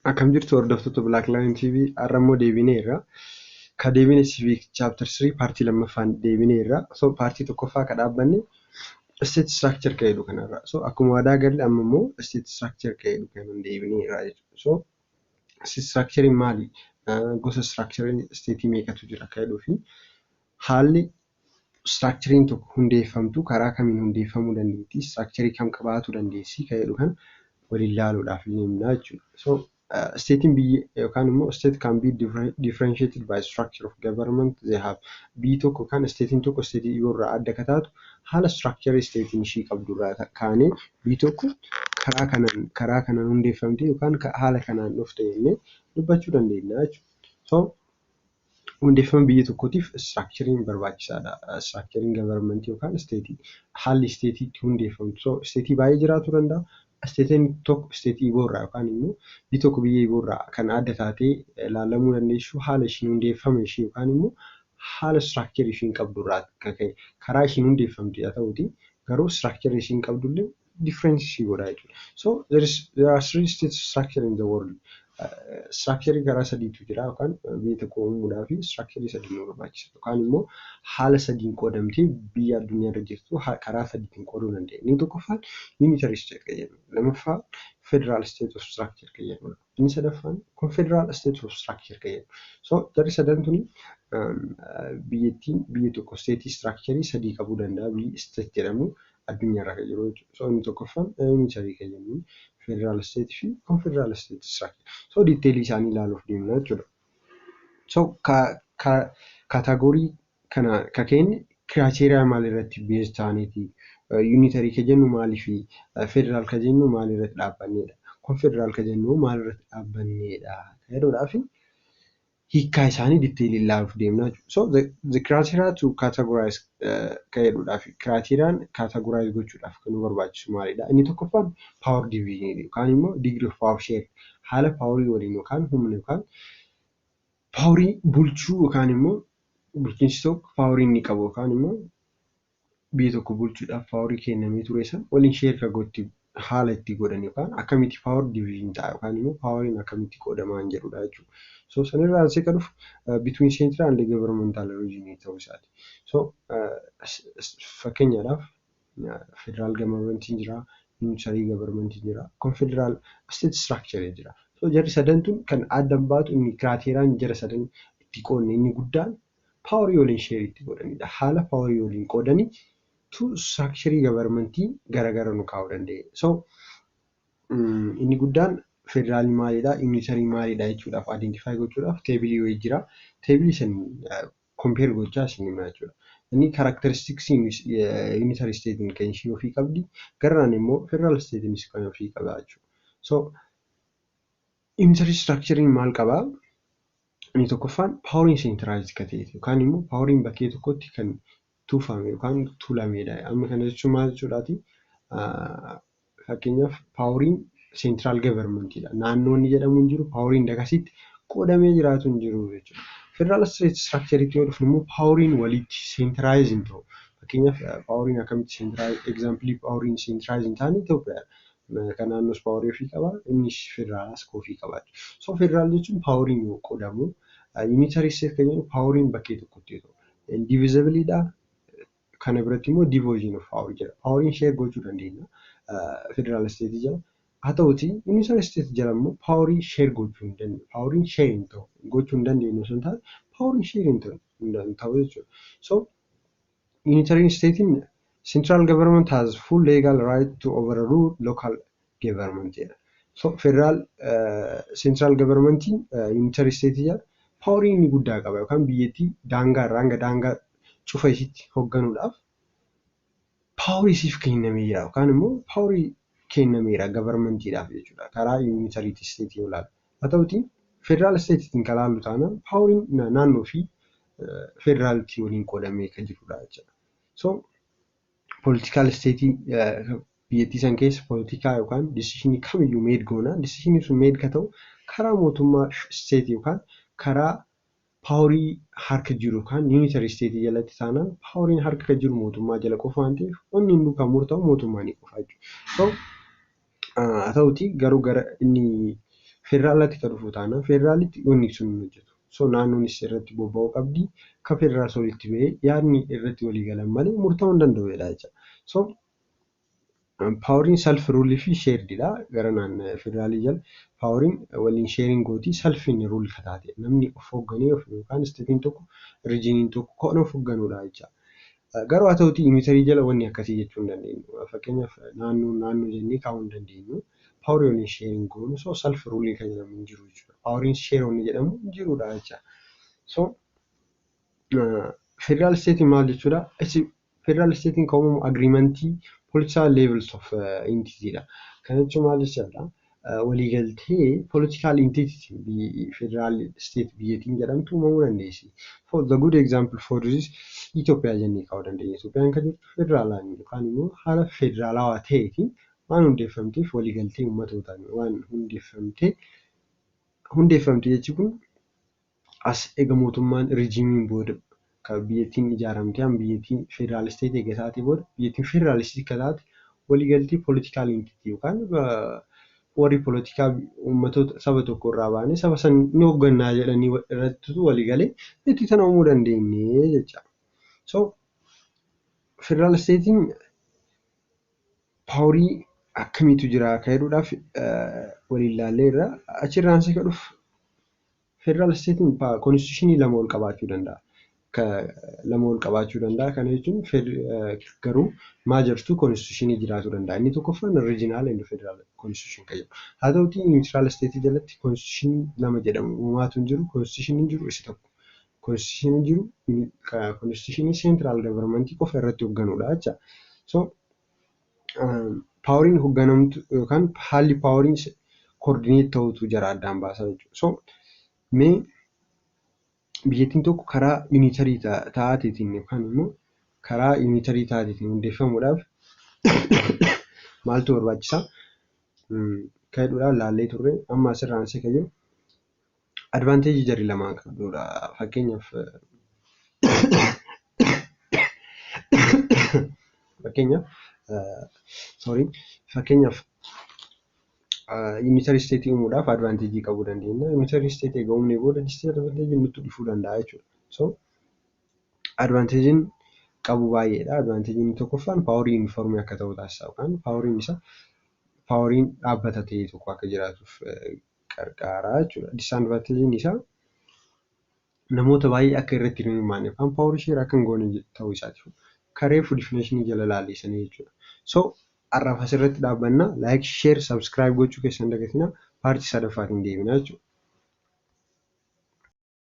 Akkam jirtu, hordoftoota Black Lion TV? Har'a immoo deebineerra. Ka deebine Civic Chapter 3 partii lammaffaan deebineerra. So partii tokkoffaa ka dhaabbanne state structure ka jedhu kanarra. So akkuma waadaa galle, amma immoo state structure ka jedhu kanan deebineerra jechuudha. So state structure maali? Gosa structure state meeqatu jira ka jedhuu fi haalli structurein tokko hundeeffamtu karaa kamiin hundeeffamuu dandeetti? Structure kam qabaatu dandeessi ka jedhu kana waliin ilaaluudhaaf deemna jechuudha. So statein biyya yookaan immoo state can be differentiated by structure of government they have. Biyyi tokko yookaan statein tokko state dhiyoo irraa adda akka taatu haala structure statein ishii qabdu irraa kaanee biyyi tokko karaa kanaan hundeeffamte yookaan haala kanaan dhufte jennee dubbachuu dandeenya jechuudha. So hundeeffama biyya tokkootiif structurein barbaachisaadha. Structurein government yookaan state, haalli state itti hundeeffamtu. So state baay'ee jiraachuu danda'a. Statein tokko state irraa yookaan immoo biyyi tokko biyya irraa kan adda taatee ilaalamuu dandeessu haala ishiin hundeeffama ishii yookaan immoo haala structure ishiin qabdu irraa akka ka'e, karaa ishiin hundeeffamte haa ta'uti, garuu structure ishiin qabdullee difference ishii godha jechuudha. So there are three state structure in the world. Structure karaa sadiitu jira, yookaan biyya tokko uumuudhaaf structure sadii nu barbaachisa, yookaan immoo haala sadiin qoodamtee biyya addunyaa irra jirtu karaa sadiitiin qooduu dandeenya. Inni tokkoffaan unitary state kan jedhamu. Lammaffaan federal state of structure kan jedhamudha. Inni sadaffaan confederal state of structure kan jedhamu. So jarri sadan tuni biyyattiin biyya tokko state structure sadii qabuu danda'a. Biyyi state jedhamu addunyaarra kan jiru jechuudha. So inni tokkoffaan unitary kan jennuun, federal state fi confederal state structure. So detailii isaanii ilaaluuf deemna jechuudha. So category kana ka kenne criteria maalirratti base ta'aniiti? Unitary ka jennu maaliifi? Federal ka jennu maalirratti dhaabbannedha? Confederal ka jennu maalirratti dhaabbanneedha? Jedhuudhaaf hiikkaa isaanii detailii ilaaluuf deemna jechuudha. So the criteria to categorize ka jedhuudhaaf, criteriaan categorize gochuudhaaf kan nu barbaachisu maalidha? Inni tokkoffaan power division yookaan immoo degree of power share, haala powerii waliin yookaan humna yookaan powerii bulchuu yookaan immoo bulchiinsi tokko powerii inni qabu yookaan immoo biyya tokko bulchuudhaaf powerii kennamee ture sana waliin share ka gotti haala itti godhan yookaan akkamitti power division ta'a yookaan immoo poweriin akkamitti qoodamaa hin jedhudha jechuudha. So sanirraa ansee kan dhufu between central and governmental region ta'uu isaati. So fakkeenyaadhaaf federal governmentiin jira, unitary governmentiin jira, confederal state structure jira. So jarri sadan tun kan adda baatu, inni criteriaan jara sadan itti qoodne inni guddaan powerii waliin share itti godhanidha. Haala powerii waliin qoodanii tu structure governmentii garagara nu kaa'uu danda'e. So inni guddaan federaalii maalidha, unitary maalidha jechuudhaaf, identify gochuudhaaf tableii wayii jira. Tableii san compare gochaa isin hima jechuudha. Inni characteristicsii unitary stateiin kan ishee ofii qabdi. Garaan immoo federal stateiinis kan ofii qaba jechuudha. So unitary structurein maal qabaa? Inni tokkoffaan poweriin centralized kan ta'e yookaan immoo poweriin bakkee tokkotti kan tuufame yookaan tuulamedha. Amma kana jechuun maal jechuudhaati? Fakkeenyaaf, poweriin central governmentiidha. Naannoo inni jedhamu hin jiru, poweriin dakasitti qoodamee jiraatu hin jiru jechuudha. Federal state structureitti yoo dhufnu immoo poweriin walitti centralize hin ta'u. Fakkeenyaaf, poweriin akkamitti centralize, exampleii poweriin centralize hin taane Itoophiyaadha. Kan naannoos powerii ofii qaba, innis federaalaas ofii qaba. So federaal jechuun poweriin yoo qoodamu, unitary state kan jennu poweriin bakkee tokkotti yoo ta'u, indivisibleiidha. Kana biratti immoo division of power jedha. Poweriin share gochuu dandeenya federal state jala. Haa ta'utii unitary state jala immoo powerii share gochuu hin dandeenyu. Poweriin share hin ta'u. Gochuu hin dandeenyu osoo hin taane, poweriin share hin ta'u jechuudha. So unitary statein central government has full legal right to overrule local government jedha. So federal central governmentiin unitary state jala powerii inni guddaa qaba yookaan biyyattii daangaa irraa hanga daangaa cufa isitti hoogganuudhaaf powerii isiif kennamee jira yookaan immoo powerii kennameera governmentiidhaaf jechuudha, karaa unitary state yoo ilaalu. Haa ta'utii federal stateetiin kan ilaallu taanaan poweriin naannoo fi federaalitii waliin qoodamee kan jirudha jechuudha. So political stateii biyyattii san keessa poolitikaa yookaan decisionii kamiyyuu made goona. Decisionii sun made ka ta'u karaa mootummaa stateii yookaan karaa powerii harka jiru yookaan unitary stateii jalatti taanaan, poweriin harka kan jiru mootummaa jala qofa waan ta'eef, wanni hunduu kan murtaa'u mootummaa ni qofa jechuudha. So haa ta'utii garuu gara inni Federaalatti kan dhufu taanaan federaalitti wanni sun hin hojjetu. So naannoonis irratti bobba'uu qabdi. Kan federaal walitti bahee yaadni irratti walii galan malee murtaa'uu hin danda'u jedha jecha. So poweriin self rule fi sharedidha. Gara federaalii jala poweriin waliin sharing gooti, selfiin rule kataate namni of hoogganee of yookaan stateiin tokko, regioniin tokko kan of hoogganudha jecha. Garuu haa ta'uti, unitary jala wanni akkasii jechuu hin dandeenyu. Fakkeenyaaf, naannoo naannoo jennee kaa'uu hin dandeenyu. Powerii waliin sharing goonu, so self rule kan jedhamu hin jiru jechuudha. Poweriin share wanni jedhamu hin jirudha jecha. So federal stateiin maal jechuudha? Federal stateiin kan uumamu agreementii political levels of entityidha. Kana jechuun maal jechuudha? Waliigaltee political entity federal state biyyattiin jedhamtu uumamuu dandeessi. For the good example for this, Itoophiyaa jennee kaa'uu dandeenya. Itoophiyaan kan jirtu federaalaan yookaan immoo haala federaalawaa ta'eetiin waan hundeeffamteef, waliigaltee uummatootaan waan hundeeffamtee hundeeffamte jechi kun as eega mootummaan regimeiin booda kan biyyattiin ijaaramte, an biyyattiin federal state eega taatee booda, biyyattiin federal state akka taate waliigaltee political entity yookaan warri poolitikaa uummatoota saba tokko irraa ba'anii saba san ni hooggannaa jedhanii irratti waliigalee biyyattii tana uumuu dandeenye jecha. So federal stateiin powerii akkamiitu jira kan jedhuudhaaf waliin ilaallee irra achirraan si dhufu, federal stateiin constitutionii lama ol qabaachuu danda'a. Lama ol qabaachuu danda'a. Kana jechuun garuu major two constitutionii jiraachuu danda'a. Inni tokkoffaan regional and federal constitution kan jedhu. Haa ta'utii, neutral stateii jalatti constitutionii lama jedhamu uumaatu hin jiru. Constitutioniin jiru isa tokko. Constitutioniin jiru constitutionii central governmentii qofa irratti hoogganudha jecha. So poweriin hoogganamtu yookaan haalli poweriin coordinate ta'utu jara addaan baasa jechuudha. So mee biyyattiin tokko karaa unitary taateetiin yookaan immoo karaa unitary taateetiin hundeeffamuudhaaf maaltu barbaachisaa? Kan jedhuudhaan laallee turre. Amma asirraa ansee kan jiru advantageii jarri lamaan qabdudha. Fakkeenyaaf, sorry, fakkeenyaaf unitary stateii uumuudhaaf advantageii qabuu dandeenya. Unitary stateii egaa uumnee booda disadvantageiin nutti dhufuu danda'a jechuudha. So advantageiin qabu baay'eedha. Advantageiin tokkoffaan powerii uniformii akka ta'u taasisa yookaan poweriin isaa poweriin dhaabbata ta'e tokko akka jiraatuuf gargaara jechuudha. Disadvantageiin isaa namoota baay'ee akka irratti hin hirmaanne yookaan powerii share akka hin goone ta'uu isaati. Kareefu definitionii jala laalleessanii jechuudha. So har'aaf asirratti dhaabbanna. Like, share, subscribe gochuu keessan dagatinaa. Partii sadaffaatiin deebina jechuudha.